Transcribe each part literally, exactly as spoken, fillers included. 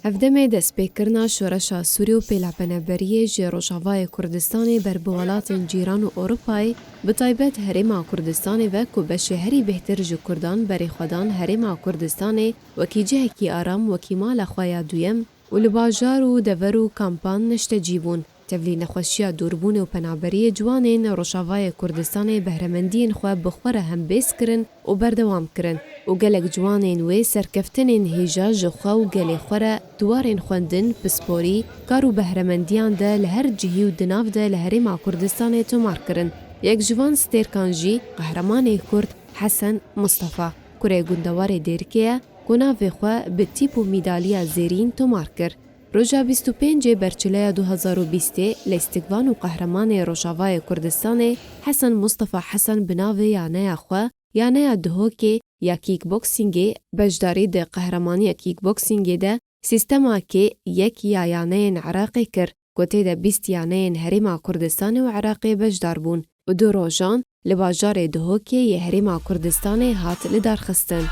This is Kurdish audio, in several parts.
Ev demê destpêkirina şoreşa Sûrî û pêlapeneberiyê ji Rojavayê Kurdistanê ber bi welatên cîran û Ewropayê, bi taybet Herêma Kurdistanê ve ku beşê herî bêhtir ji Kurdan berê xwe dan Herêma Kurdistanê wekî cihekî aram, wekî mala xwe ya duyem û li bajar û dever û kampan neştecî bûn. Tevlî nexweşiya dûrbûnê û penaberiyê ciwanên Rojavayê Kurdistanê behremendiyên xwe bi xwe re hembêz kirin û berdewam kirin û gelek ciwanên wê serkeftinên hêja ji xwe û gelê xwe re di warên xwendin, pisporî, kar û behremendiyan de li her cihî û di nav de li Herêma Kurdistanê tomar kirin. Yek ji van stêrkan jî qehremanê Kurd Hesen Mustafa, kurê gundewarê Dêrikê ye ku navê xwe bi tîp û mîdaliya zêrîn tomar kir. Roja bîst û pêncê Berçileya du hezar û bîstê lîstikvan û qehremanê Rojavayê Kurdistanê Hesen Mustafa Hesen bi navê yaneya xwe, yaneya Duhokê ya kickboxingê, beşdarî di qehremanîya kickboxingê de, sîstema K yek ya yaneyên Iraqê kir, ku tê de bîst yaneyên Herêma Kurdistanê û Iraqê beşdar bûn û du rojan li bajarê Duhokê yê Herêma Kurdistanê hat lidarxistin.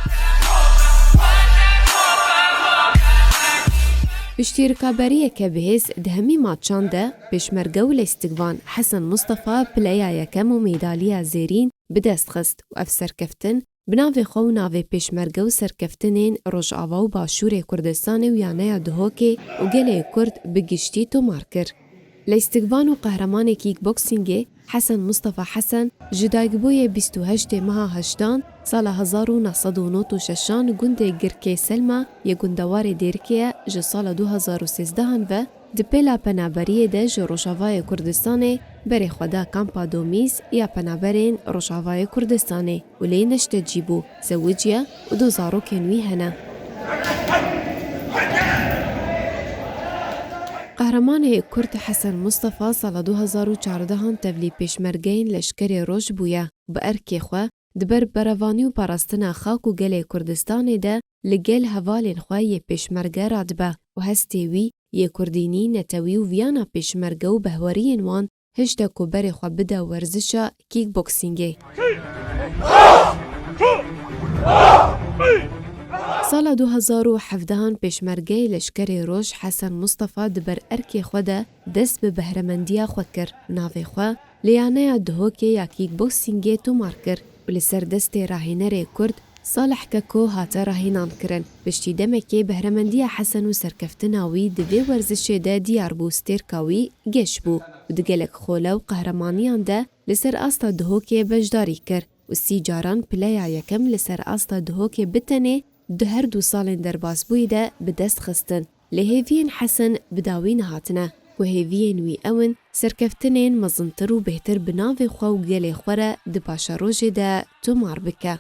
Piştî rikaberiyeke bihêz di hemî maçan de pêşmerge û lîstikvan Hesen Mustafa pileya yekem û mîdaliya zêrîn bi dest xist û ev serkeftin bi navê xwe û navê pêşmerge û serkeftinên Rojava û Başûrê Kurdistanê û yaneya Duhokê û gelê Kurd bi giştî tomar kir. Lîstikvan û qehremanê kickboxingê Hesen Mustafa Hesen ji daykbûyê bîst û heştê meha heştan sala hezar û neh sed û nod û şeşan gundê Girkê Selma yê gundewarê Dêrikê ye, ji sala du hezar û sêzdehan ve di pêla penaberiyê de ji Rojavayê Kurdistanê berê xwe da kampa Domîz ya penaberên Rojavayê Kurdistanê û lê neştecî bû, zewiciye û du zarokên wî hene. Qehremanê Kurd Hesen Mustafa sala du hezar û çardehan tevlî pêşmergeyên leşkerê Roj bûye û bi erkê xwe di ber berevanî û parastina xak û gelê Kurdistanê de li gel hevalên xwe yê pêşmerge radibe û hestê wî yê kurdînî, netewî û viyana pêşmerge û behweriyên wan hişte ku berê xwe bide werzişa kickboxingê. Sala du hezar û hevdehan pêşmergeyê leşkerê Roj Hesen Mustafa di ber erkê xwe de dest bi behremendiya xwe kir. Navê xwe li yaneya Duhokê ya kickboxingê tomar kir û li ser destê rahênerê Kurd Salih Keko hate rahênan kirin. Piştî demekê behremendiya Hesen û serkeftina wî di vê werzişê de diyar bû, stêrka wî geş bû û di gelek xole û qehremaniyan de li ser asta Duhokê beşdarî kir û sî caran pileya yekem li ser asta Duhokê bi tenê di her du salên derbasbûyî de bi dest xistin. Lê hêviyên Hesen bi dawî nehatine ku hêviyên wî ew in serkeftinên mezintir û bêhtir bi navê xwe û gelê xwe re di paşerojê de tomar bike.